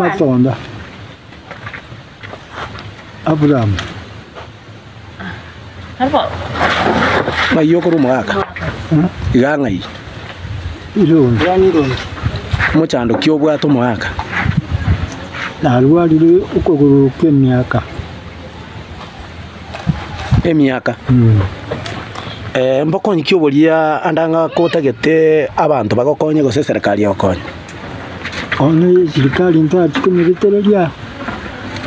Matonda Abraham. Ng'ai okorwa omogaka? Iga ng'ai? Irondi. Omochando ki obwate omogaka? Narwarire okogoro kw'emiaka. Emiaka. Mbokonyi ki oboria ande ang'e kotagete abanto bagokonye gose eserekari egokonye? Bono eserikari ntachi konyebetereria,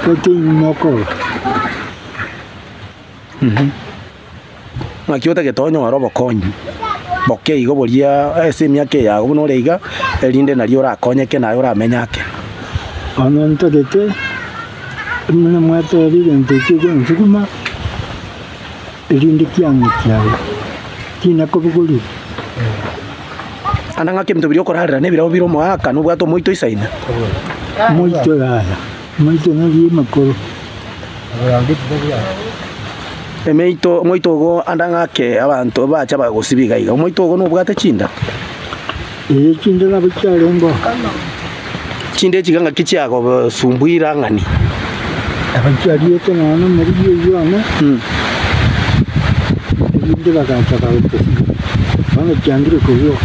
gaki mokoba. Ng'aki otagete onyore obokonyi boke igo boria ase emiaka eye yago buna ore iga, erinde nario orakonyeke naye oramenye ake. Bono ntagete buna mwatebia egento ekio giansuguma, erinde kiang'iti aye, tinakobogoria. Ande ng'aki ebinto biria okorarera na ebirabo bire omoaka, nobwate omoito oisaine. Omoito yaya, omoito nori emekoro. Emeito, omoito ogo ande ng'ake abanto bacha bagosiba iga iga, omoito ogo nobwate chinda? Ee, chinda nabo chiarengeo. Chinda echi iga ng'aki chiagosumbuire ang'ani? Nabo chiariete nonya nomoriri oyio one, erinde bagacha bagotosiba, bono chiangire korua.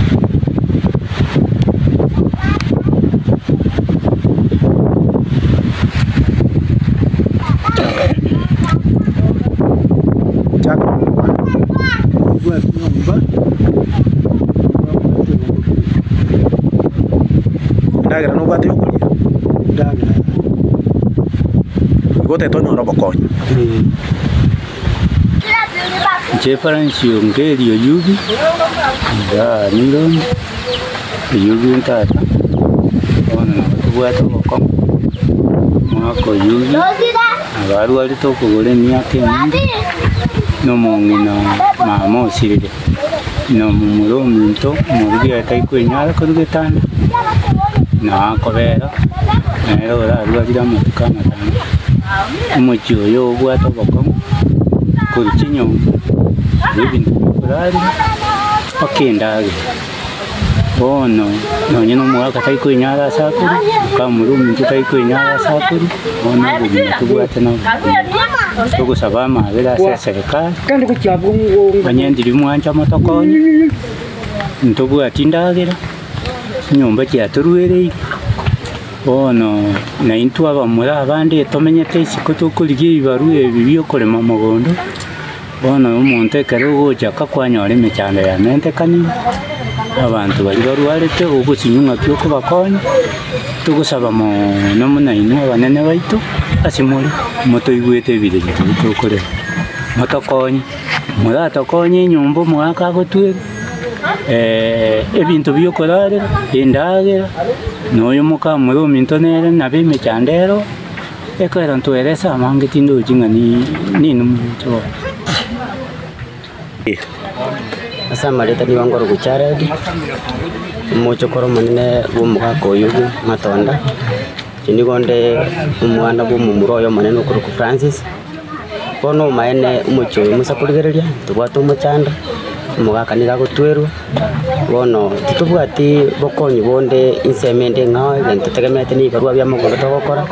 Chaka korwa. Obwate nyomba, Endagera nobwate yokoria? Endagera. Igo otagete onyore obokonyi. Ee. Inche Francis Ongeri Oyugi, igaa Nairobi, Oyugi ntata, bono nabo tobwate obokong'u, omwaka Oyugi nabo arwarete okogoro emiaka emenge, na omong'ina mama osirire, na omomura ominto omorugi aye tari kwenyara korwa getanda, nao akobera, nere orarwarire amatuko amatambe. Omochie oyo obwate obokong'u korwa chinyomba, korwa ebinto biokorarera mpaka endagera. Bono nonye na omogaka tari koinyara ase akorwa, okamura ominto tari koinyara ase akorwa, bono obogima tobwate nobokong'u. Togosaba amabera ase eserikari, onye ndiri mwancha motokonye, ntobwati ndagera, chinyomba chiatoruereire. Bono naintwe abamura abande tomenyete isiko tokorigia ebibarua ebi bi'okorema mogondo, bono omonto ekero ogocha aka kwanyora emechando yamentekanire, abanto baria barwarete ogosinywa ng'aki okobakonya, togosaba mono buna inwe abanene baito ase more motoigwete ebirecha biria tokorema, motokonye, moratokonye enyomba omogaka agotwere. ebinto biokorarera, endagera, na oyo mokamura ominto nere nabo emechando ero, ekero ntwerese amange tindochi ng'a nini mogocha bono. Ase amarieta nigo nkorokwa Jared, omochokoro omonene bw'omogaka oyio bw'amatonda, inche nigo nde omwana bw'omomura oye omonene okorokwa Francis. Bono omaene omochie oyo musa korigereria, tobwate omochando, omogaka nigo agotwerwa, bono titobwati bokonyi bonde ensemo ende eng'ao egento totegemeete na ebibarua bia mogondo togokora,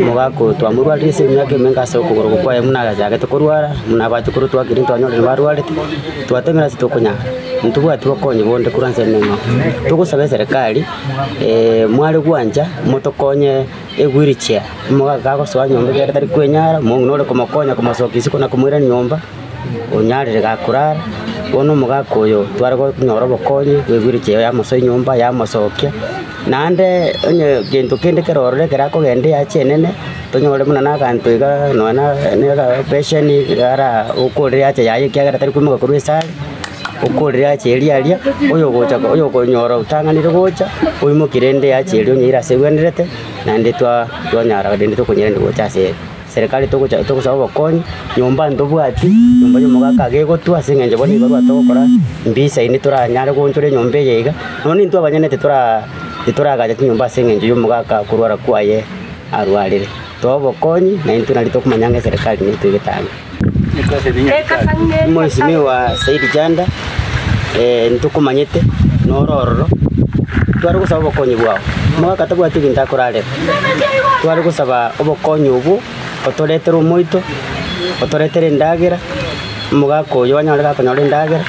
omogaka oyo twamorwarire ase emiaka emenge ase okogoro okwo kwaye buna agachagete korwara, buna abachokoro twakire ntwanyorire barwarete, twatemire ase tokonyara, ntobwati bokonyi bonde korwa ensemo eng'ao. Togosaba eserekari mware gwancha motokonye. Egwirichia, omogaka gagosoa nyomba ekiagera tari kwenyara, omong'ina ore komokonya komosokia isiko na komoirania nyomba, onyarire gakorara, bono omogaka oyo tware konyora obokonyi bwa egwirichia eyo yamosoa nyomba yamosokia, naende onye gento kende kere ororo ekero akogenda eache enene, tonyore buna na abanto iga nonya na na egapesheni iga ara okorere eache yaye ekiagera tari koimoka korwa esare. Okorire ache eria aria, oyogocha oyokonyora otang'anire gocha, oimoki rende ache eria onyeire ase egwenerete, naende twa twanyara rende tokonyerende gocha ase ere. Serikali togocha togosaba obokonyi, nyomba ntobwati, nyomba ya omogaka iga egotwa ase eng'encho bono ebibarua togokora, mbisaini toranyare goonchora enyomba eye iga, nonya intwe abanyene titora titoragacha chinyomba ase eng'encho ya omogaka korwara kwaye arwarire. Toa obokonyi, naintwe nari tokomanya ng'a eserikali netoigete ang'e. Mheshimiwa Said Janda, ntokomanyete noro ororo, tware gosaba obokonyi bwao. Omogaka tabwati ebinto akorarera. Tware gosaba obokonyi obwo, otoretere omoito, otoretere endagera, omogaka oyo anyore gakonyora endagera,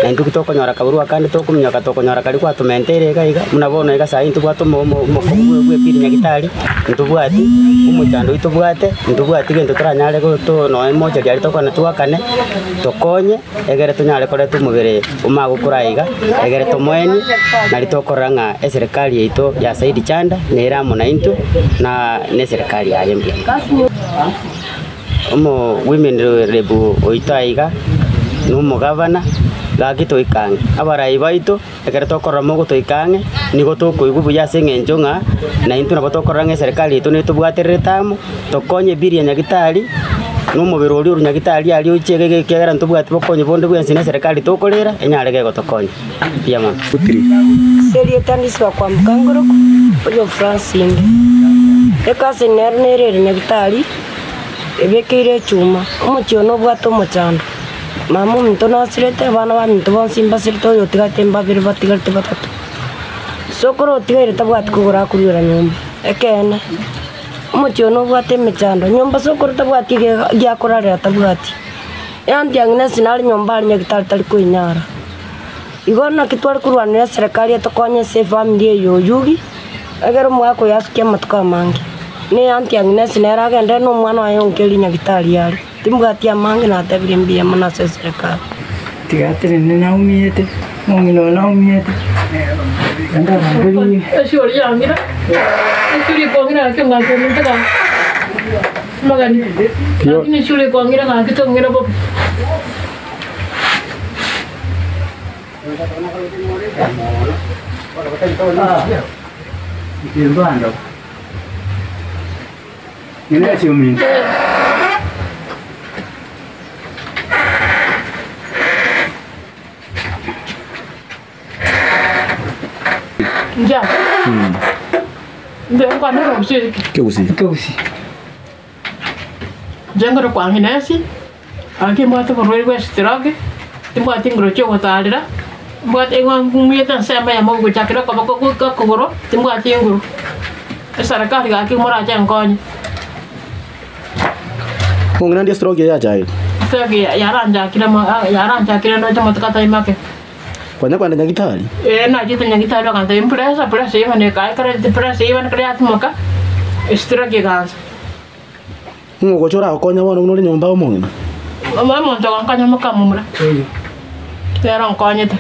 na intwe ki tokonyora kaborwa akande tokominyoka tokonyora karia kwatomenteire iga iga, buna bono iga saii ntobwate omo omo omokong'u bwa epiri nyagetari, ntobwati, omochando oyio tobwate, ntobwati gento toranyare goto nonye mochari aria tokogenda twakane, tokonye, egere tonyare koreta omobere omagokora aiga, egere tomoenie, nari tokorora ng'a eserekari yaito ya Saidi Chanda nere amo naintwe, na na eserekari yaye mbuya mono. Omo women rep oito aiga, na omogavana, gaki toike ang'e. Abarai baito, ekero tokorora mogotoika ang'e, nigo tokoigwa buya ase eng'encho ng'a naintwe nabo tokorora ng'a eserekari yaito netobwatererete amo, tokonye ebiri ya nyagetari, na omobere oria orwa nyagetari aria oche iga ekiagera ntobwati bokonyi bonde bwensi na eserekari tokorera, enyare gegotokonya. Mbuya mono. Ase erieta ndisiba kwamboka ngorokwa, oyo Francine. Ekaseni nero nere ere nyagitari, ebekeire echuma, omochie one obwate omochando. Mama ominto nasirete, abana baminto bonsi mbasirete, oyo otigarete mbabere batigarete batato. Sokoro otigaire tabwati kogoro akoruera nyomba, ekeene, omochie one obwate emechando, nyomba sokoro tabwati ege giakorarera tabwati. Eanti Agnes nare nyomba aria nyagitari tari koinyara. Igo naki tware korwanera eserekari etokonye ase efamiri eye ya Oyugi, egere omogaka oyo asukie amatuko amange. Na eanti Agnes nere agenderere na omwana oye onkeri nyagitari are. Timbwati amange natebirie mbuya mono ase eserekari. Tiga atenene naumiete, omong'ina oyo naumiete, naende abanto Gaki mbwate oborwaire bwa estroke, timbwati nguru chiogotarera, mbwate ng'umyete ensemo eyemo gochakera okoboko goika okogoro, timbwati nguru. Eserekari gaki morache nkonye. Omong'ina ndie stroke eye yachagete? Stroke yaranchakire mo yaranchakire ndoche amatuko atari make. Kwanya kogenda nyagitari? Ee nachete nyagitari bakantebia pressure pressure eyio bono ekae ekero pressure eyio bono ekero yatimoka, estroke egaansa. Ng'o ogocha oragokonya bono buna ore nyomba omong'ina? Omonto ogonkonya mokamomura, nere onkonyete.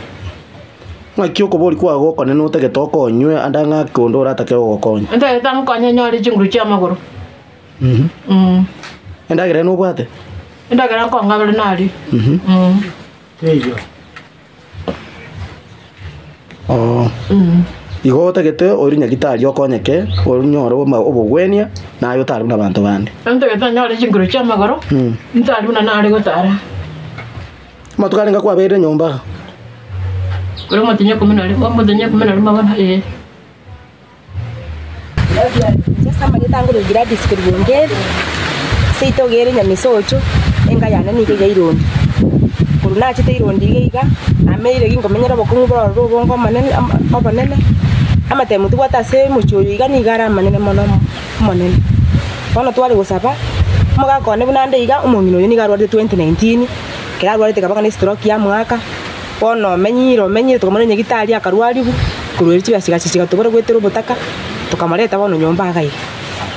Ng'aki okobori kwao gokonene otagete okonywe ande ng'aki onde oratake gogokonya? Ntagete ankonye nyore chinguru chi'amagoro. Endagera eye nobwate? Endagera nkong'abere naria. Oo. Igo otagete orie nyagitari okonyeke, onyore obogwenia, naye otare buna abanto bande. Ntagete nyore chinguru chi'amagoro, ntare buna nare gotara. Amatuko arenge kwabeire nyomba? Ore omotienyi ikomi na rimo, omotienyi ikomi na rimo bono, ee. Inche ase amarieta angorwa Gladys korwa Ongeri, seito iga ere Nyamisocho, enka yane nigo iga Irondi. Korwa nachete Irondi iga iga, nameire ginkomenyera obokong'u bwa ororo obonge omonene obonene, amatemo tobwate ase omochie oyo iga nigo are amanene mono omonene. Bono tware gosaba, omogaka one buna ande iga, omong'ina oyo nigo arwarete 2019, ekero arwarete ekaba ng'a ne stroke yamoaka. Bono omenyire, omenyire, tokamorenda nyagitari akarwarigwa, korwa erio chibesa chigacha chigatobora goetera obotaka, tokamoreta bono nyomba iga iga.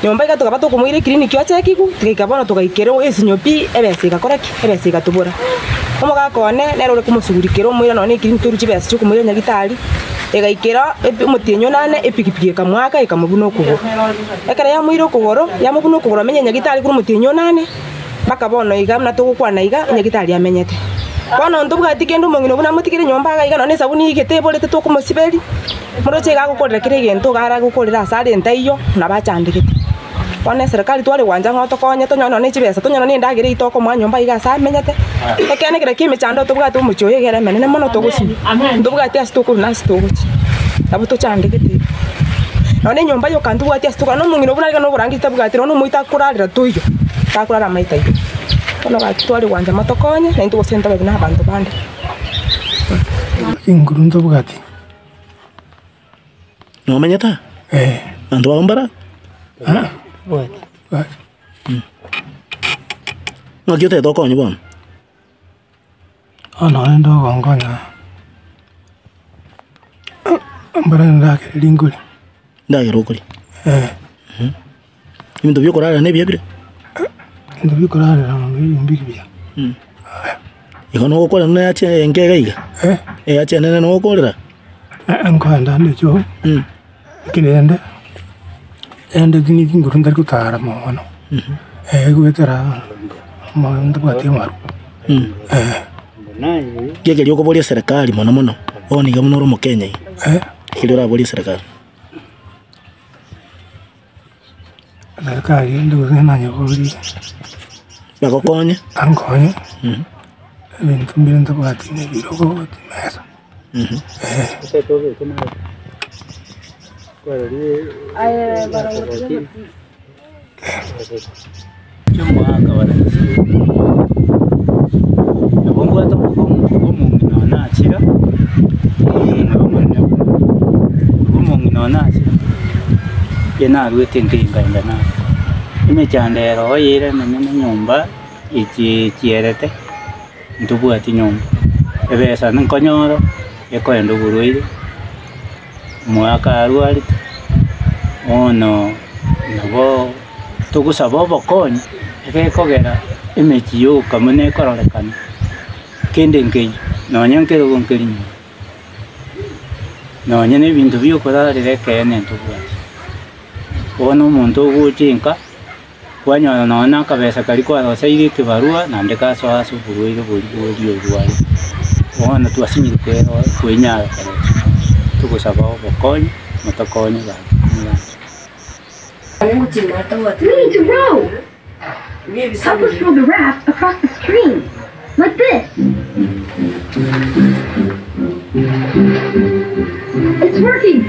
Nyomba iga tokaba tokomoira eclinic ochekigwe, togaika bono togaikera esinyo pi, ebesa egakora ki? Ebesa egatobora. Omogaka one nere ore komosugurikera omoira nonye na eclinic torwa chibesa chiokomoira nyagitari, egaikera epi omotienyi onane epikipiki ekamoaka ekamobuna okogoro. Ekero yamoira okogoro, yamobuna okogoro amenye nyagitari korwa omotienyi onane. Mpaka bono iga buna togokwana iga, nyagitari amenyete. Bono ntobwati kende omong'ina obwo namotigere nyomba iga iga nonya esabuni igete eborete tokomosiberia, moroche iga agokorera kera egento iga aragokorera ase are ntaiyo, nabo achandegete. Bono eserekari tware gwancha ng'a otokonye tonyore nonya ne chibesa, tonyore nonya endagera eywo tokomoa nyomba iga ase amenyete, ekeene kera kia emechando tobwate omochie oyo iga ere emenene mono togosinywa, ntobwati ase tokorwa na ase togochia, nabo tochandegete iga. Nonya enyomba yoka ntobwati ase tokorara, na omong'ina obwo nare na oborangeti tabwati, nonya omoito akorarera toiyo. Takorara amaito aito. Bono gaki tware gwancha motokonye, naintwe gose ntobe buna abanto bande. Inguru ntobwati. Nomenyete aa? Eh. Abanto bago mbara? Ah, bwati. Ng'aki otagete okonye bono? Bono rende ogonkonya, mbare ndagere ringori. Ndagera okoria? Eh. Ebinto bia okorarera na ebiya bire? Ebinto bia okorarera mbiri buya. Igo nogokorera buna eache enke iga iga? Eh. Eache enene nogokorera? Nkoenda ande echoo, lakini rende, rende chinguru ntari gotara mono, goetera ntabwati amaru. Nki ekeria okoboria eserekari mono mono, bono iga buna ore omokenya iga? Ekeria oraborie eserekari. Serikali ende gose nanyeborie. Bagokonye. Bankonye, ebinto mbire ntabwati na ebirogo, chimesa. Nabo mbwate obokong'u bwa omong'ina one achira, omong'ina omonene buna omong'ina one achira, inche narwete enka nkaenda naro. Emechando ero ere emenene nyomba echi echierete, ntobwati nyomba, ebesa nkonyora, ekoenda oborwaire, omogaka arwarete, bono nabo togosaba obokonyi, egekogera emechie yoka buna ekororekana, kende nkeiyo, nonya nkerogo nkeri nyomba, nonya na ebinto bia okorarera ekeene ntobwati. Bono omonto ogocha enka, kwanyora nonya na akabesa karia kwaroseire ekebarua naende gasoa ase oborwaire boria boria orwarete. Bono twasinyire koero koinyara korosia, togosaba obokonyi, motokonye gaki moranche. We need to row. Help us row the raft across the stream. Like this. It's working.